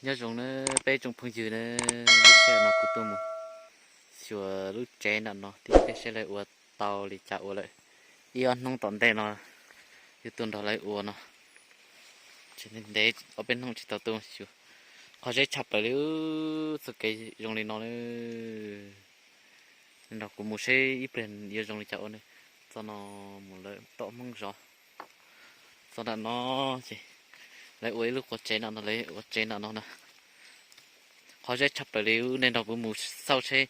Nyob zoo na peb tsoom phooj ywg na, lub sij hawm no kuv tuaj mus xyuas lub tsev nram no thiab saib lawv ua tau li cas ua lawm. Ib ob hnub tom ntej no yus tuaj nrog lawv ua no, tseem ntev ob peb hnub tsis tau tuaj xyuas. Qhov zeb tshaj plaws li, txoj kev zoo li no na. Nrog kuv mus seb ib pliag yuav zoo li cas ua ne. Txoj no mus lawm tom Hmoob zos. Txoj nram no ces lawv ua ib lub quas tsev nram no, lawv ua tsev nram no na. Qhov zeb tshaj plaws li, nej nrog kuv mus xauj seb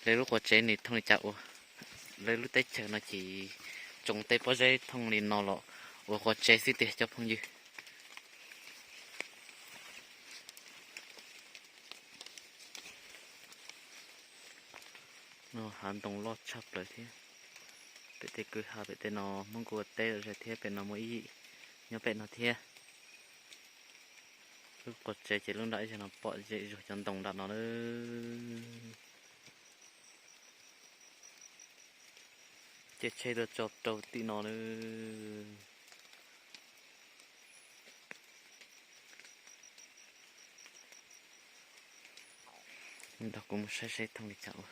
lawv lub quas tsev nws thooj li cas ua. Lawv lub teb chaws no ces tsoom tej pob zeb thooj li no los ua quas tsev xwb tiag cov phooj ywg. No hav ntoo loj tshaj plaws thiab. Pem tej kwj ha pem tej no Hmoob kuj ua teb lom zem thiab, pem no muaj ib yim nyob pem no thiab. Lub quas tsev ces lub nram ib zag no pom zem zuag cov ntoo nram no na. Ces tsheb tuaj tso rau tim no na. Nrog kuv mus saib saib thooj li cas ua.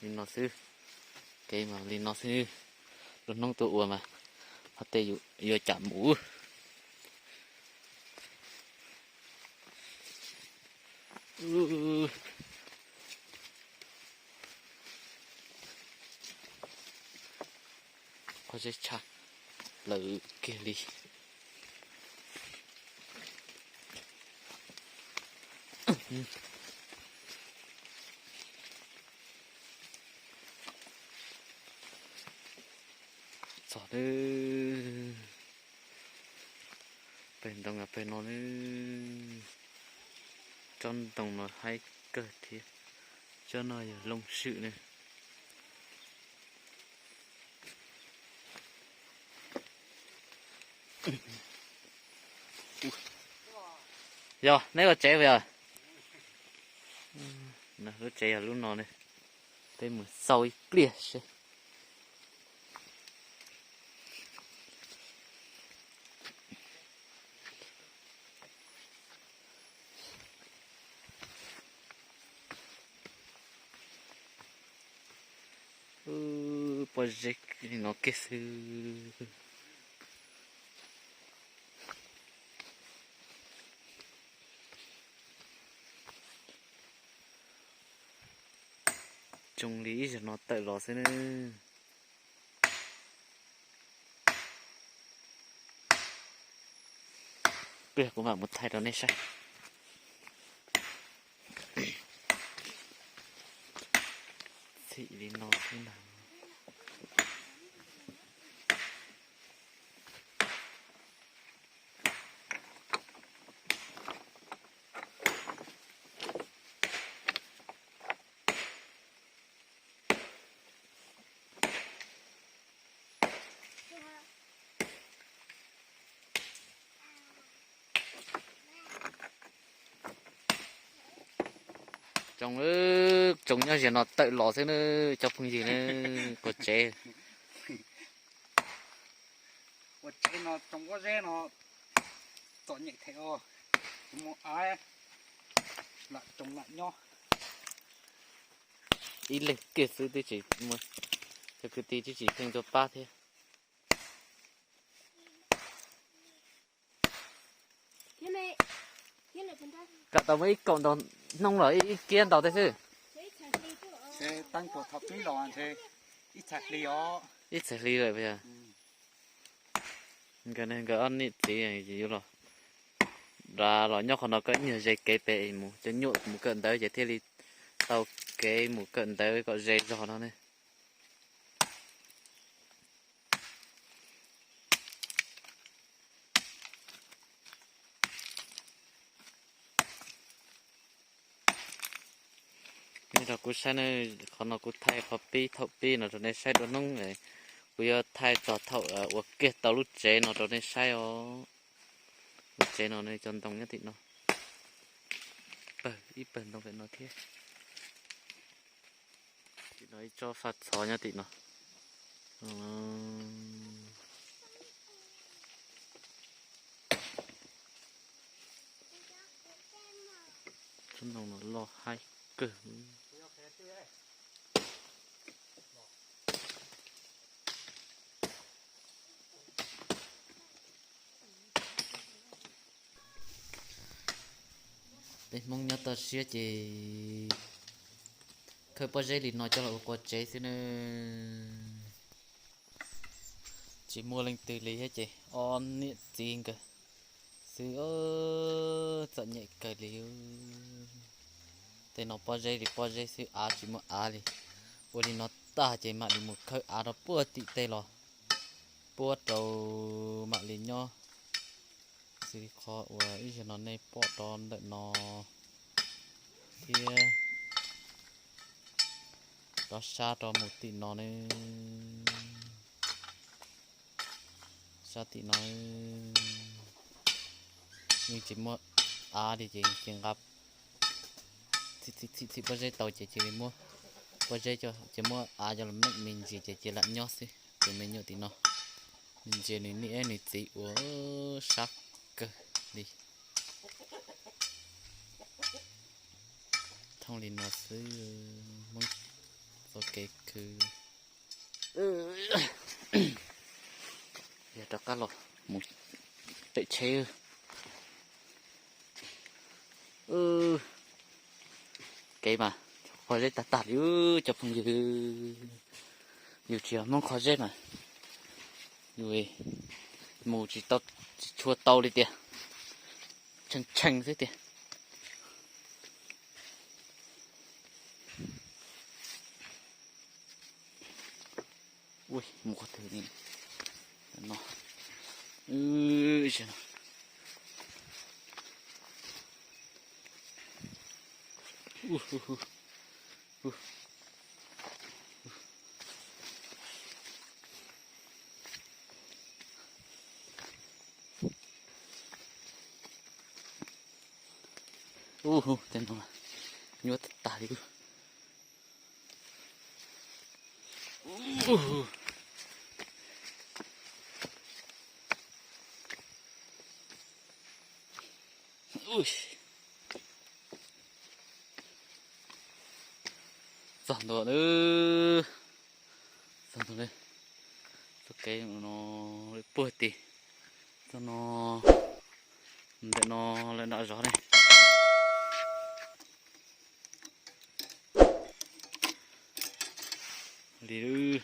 Li no xwb, kev mas li no xwb, lub hnub tuaj ua mas ho tej yuav cas mus. Qhov zeb tshaj plaws kiag li. Txog pem ntoo pem no, tsob ntoo no haib kawg thiab. Tsob no yog loo swm ne. Yog neb ua tsev puas yog? Lub tsev yog lub no ne. Peb mus xauj ib pliag seb. Pob zeb no kiag xwb. Tsoo li ib zaug no tawm los xwb na. Ib pliag kuv mam mus thaij rau nej saib. Txhim li no xwb na. Tsoo, tsoo nyob ziag no tawm los xwb na, cov phooj ywg na, quas tsev. Ua tsev no tsoo pob zeb no txom nyem thiab os. Kuv mus av lam tsoo lam nyob. Ib leeg kiag xwb twb tsis muaj, cov kwv tij twb tsis pheej tuaj pab thiab. Kom tau muaj ib kaum ntau hnub los ib kiab ntau tej xwb. Ib txhais hli lawm puas yog? Nkawd, nkawd ob niam txiv yuav los, los nyob qhov no kom ib nyuag ze kev pem mus, cov nyuam mus kawm ntawv ces thiaj li tau kev mus kawm ntawv kom ze zog no ne. Nej nrog kuv saib ne, qhov no kuv thaij qhov pib thaum pib no rau nej saib dua hnub, kuv yuav thaij txog thaum ua kiag tau lub tsev no rau nej saib os. Lub tsev no ne cov ntoo nyob tim no, pawg ib pawg ntoo pem no thiab. Tim no ib tsob faj txhov nyob tim no. Noo no loj haib kawg. Peb Hmoob nyob toj siab ces khawb pob zeb li no coj los ua qua tsev xwb na. Tsis muaj leej twg li thiab ces ob niam txiv nkawd xwb, txom nyem kawg li. Tej no pob zeb li pob zeb xwb, av tsis muaj av li. Ua li no tag ces mam li mus khawb av rau puag tim tej los puab rau mam li nyob. Xws li qhov uas ib zaug no nej pom rau ntawm no thiab rov sab rau mus tim no ne, sab tim no yeej tsis muaj av li ces ces nqa txhim txhim pob zeb tau ces cia li muab pob zeb coj ces muab av coj los meem me ntsis ces cia li lam nyob xwb. Tus me nyuam tim no, nws ntsia nws niam nws txiv ua sab kawg li. Thooj li no xwb, Hmoob txoj kev khwv. Yog rov qab los mus pem tsheb. Kev mas qhov zeb tag tag li cov phooj ywg, yus tsis yog Hmoob qhov zeb mas yus mus tsis tau, tsis tshua tau li tiag, tshee tshee xwb tiag. Ui, mus qhov twg li no. Ub, tej no nyuaj tag tag li. Txog ntua, txog ntua, txoj kev no lawm puag tid, txog no, ntawm no lawm nram zos ne. Li lawm,